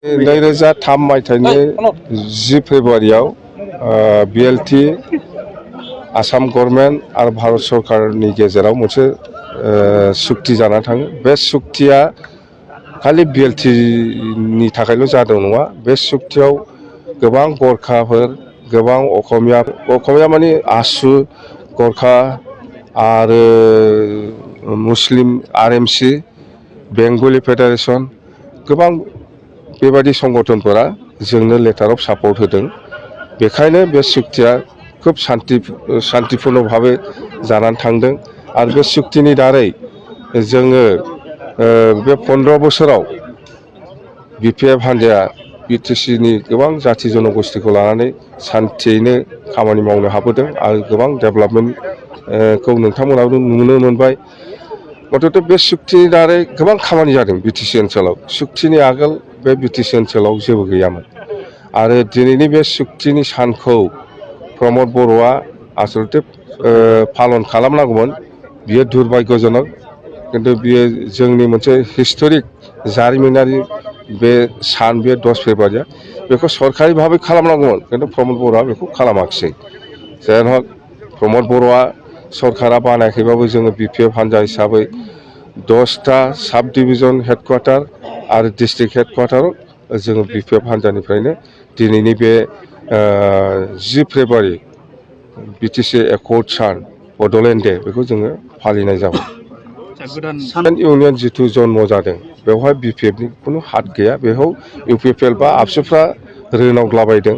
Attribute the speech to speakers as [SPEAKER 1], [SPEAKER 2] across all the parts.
[SPEAKER 1] 2003 मायथाइनि 10 फेब्रुआरियाव बिएलटि आसाम गभर्नमेन्ट आरो भारत सरकारनि गेजेराव मोनसे सुक्ति जाना थाङो। बे सुक्तिया खालि बिएलटिनि थाखायल' जादों नङा। बे सुक्तियाव गोबां गरखाफोर, गोबां अखमिया माने आसु, गरखा आरो मुस्लिम आरएमसि, बेंगलि फेडारेसन, गोबां बेबादि संगठनफोरा जोंनो लेटार अफ सापर्ट होदों। बेखायनो बे सुक्तिया खोब शान्तिपूर्ण भावे जानानै थांदों। आरो बे सुक्तिनि दारै जोङो बे 15 बोसोराव बिपिएफ हान्जाया बिटिसिनि गोबां जाथि जनगोष्ठीखौ लानानै शान्तियैनो खामानि मावनो हाबोदों आरो गोबां डेभेलपमेन्टखौ नोंथांमोनाबो नुनो मोनबाय। मथथे बे सुक्तिनि दारै गोबां खामानि जादों बिटिसि ओनसोलाव। सुक्तिनि आगोल बे बिटिसि ओनसोलाव जेबो गैयामोन। आरो दिनैनि बे सुक्तिनि सानखौ प्रमद बर'आ आसलते पालन खालामनांगौमोन। बियो दुर्भाग्यजनक, किन्तु बियो जोंनि मोनसे हिस्टरिक जारिमिनारि बे सान, बे 10 फेब्रुआरिया बेखौ सरकारि भाबै खालामनांगौमोन, किन्तु प्रमद बर'आ बेखौ खालामाखिसै। जेन हक प्रमद बर'आ सरकारा बानायाखैबाबो जोङो बिपिएफ हान्जा हिसाबै 10टा साब डिभिजन हेडक्वार्टार आरो डिस्ट्रिक्ट हेडक्वार्टाराव जोङो बिपिएफ हान्जानिफ्रायनो दिनैनि बे 10 फेब्रुआरि बिटिसि एकर्ड सान, बड'लेण्ड डे, बेखौ जोङो फालिनाय जाबाय। इउनियन जिथु जन्म जादों बेवहाय बिपिएफनि खुनु हात गैया। बेखौ इउपिपिएल बा आबसुफ्रा रोनावग्लाबायदों,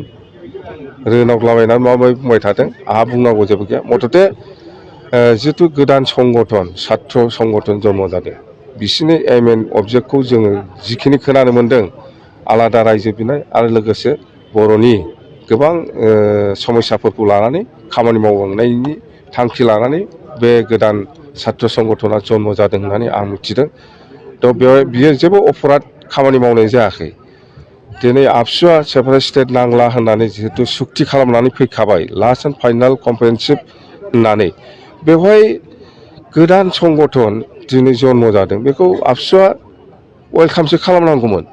[SPEAKER 1] रोनावग्लाबायनानै माबा माबि बुंबाय थादों। आंहा बुंनांगौ जेबो गैया। मथथे जिथु गोदान संगठन, छात्र संगठन जन्म जादों, बिसोरनि एम एन्ड अबजेक्टखौ जोङो जिखिनि खोनानो मोन्दों, आलादा रायजो बिनाय आरो लोगोसे बर'नि गोबां समस्याफोरखौ लानानै खामानि मावलांनायनि थांखि लानानै बे गोदान छात्र संगठना जन्म जादों होननानै आं मिथिदों। थ' बेवहाय बियो जेबो अपराध खामानि मावनाय जायाखै। दिनै आबसुआ सेपारेट स्टेट नांला होननानै जिहेतु सुक्ति खालामनानै फैखाबाय, लास्ट एन्ड फाइनाल कम्प्रेहेनसिभ होननानै, बेवहाय गोदान संगठन दिनै जन्म जादों, बेखौ आबसुआ वेलकामसो खालामनांगौमोन,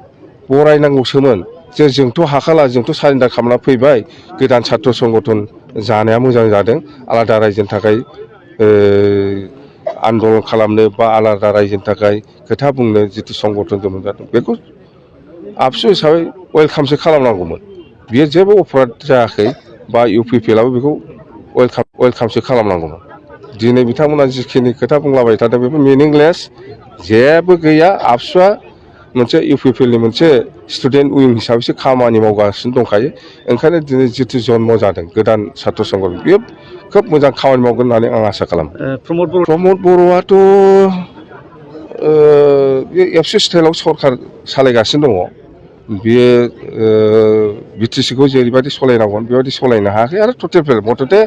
[SPEAKER 1] बरायनांगौसोमोन। जे जोंथ' हाखाला, जोंथ' सारेन्डार खालामना फैबाय, गोदान छात्र संगठन जानाया मोजां जादों। आलादा रायजोनि थाखाय आन्दलन खालामनो बा आलादा रायजोनि थाखाय खोथा बुंनो जिथु संगठन जन्म जादों, बेखौ आबसु हिसाबै वेलकामसो खालामनांगौमोन। बियो जेबो अपराध जायाखै, बा इउपिपिएलआबो बेखौ वेलकामसो खालामनांगौमोन। दिनै बिथांमोना जिखिनि खोथा बुंलाबाय थादों बेफोर मिनिंलेस, जेबो गैया। आबसुआ मोनसे इउपिपिएलनि मोनसे स्टुडेन्ट उइं हिसाबैसो खामानि मावगासिनो दंखायो। ओंखायनो दिनै जिथु जन्म जादों गोदान छात्र संगठन, बेयो खोब मोजां खामानि मावगोन होननानै आं आसा खालामो। प्रमद बर'आथ' बे एबसु स्टाइलाव सरकार सालायगासिनो दङ। बियो बिटिसिखौ जेरैबायदि सालायनांगौमोन बेबायदि सालायनो हायाखै। आरो टटेल फेल मथथे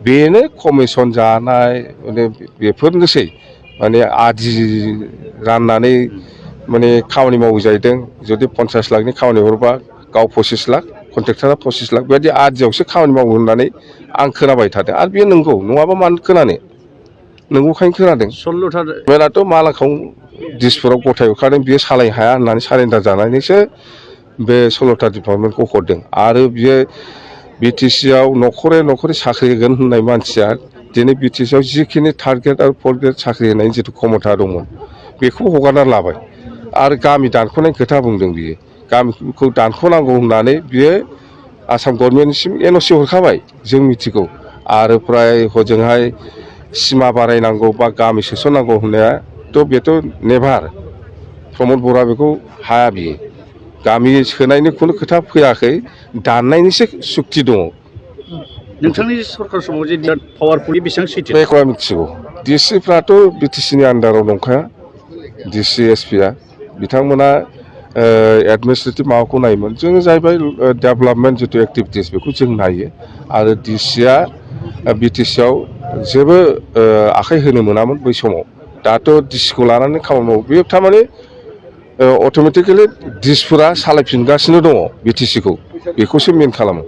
[SPEAKER 1] बेनो कमिसन जानाय, माने बेफोरनोसै, माने आदि राननानै माने खामानि मावो जाहैदों। जुदि 50 लाखनि खामानि हरोबा गाव 25 लाख, कन्ट्रेक्टरा 25 लाख, बेबायदि आदियावसो खामानि मावो होननानै आं खोनाबाय थादों। आरो बेयो नंगौ, नङाबा मानो खोनानो, नंगौखायनो खोनादों। 16था बेनाथ' मालाखौ दिसपुराव गथाय हरखादों, बियो सालायनो हाया होननानै सारेन्डार जानानैसो बे 16था डिपार्टमेन्टखौ हरदों। आरो बियो बिटिसिआव न'खरै साख्रि होगोन होननाय मानसिया दिनै बिटिसिआव जिखिनि थार्ड ग्रेड आरो फर्थ ग्रेड साख्रि होनायनि जिथु क्षमता दंमोन, बेखौ हगारना लाबाय। आरो गामि दानख'नायनि खोथा बुंदों बियो। गामिखौ दानख'नांगौ होननानै बियो आसाम गभर्नमेन्टनिसिम एनअसि हरखाबाय, जों मिथिगौ। आरो फ्राय हजोंहाय सिमा बारायनांगौ बा गामि सोसननांगौ होननायाथ' बेथ' नेभार। प्रमद बर'आ बेखौ हाया। बियो गामि सोनायनि खुनु खोथा फैयाखै, दाननायनिसो सुक्ति दङ।
[SPEAKER 2] नोंथांनि सरकार समाव जे पावारफुलि बेसेबां सैथो
[SPEAKER 1] बेखौ आं मिथिगौ। डिसिफ्राथ' बिटिसिनि आन्दाराव दंखाया। डिसि एसपिआ बिथांमोना एडमिनिस्ट्रेटिभ माबाखौ नायोमोन। जोङो जाहैबाय डेभेलपमेन्ट जिथु एक्टिभिटिस बेखौ जों नायो। आरो डिसिआ बिटिसिआव जेबो आखाइ होनो मोनामोन बै समाव। दाथ' डिसिखौ लानानै खामानि मावो। बे थारमाने अट'मेटिकेलि डिसफोरा सालायफिनगासिनो दङ बिटिसिखौ, बेखौसो मेन खालामो।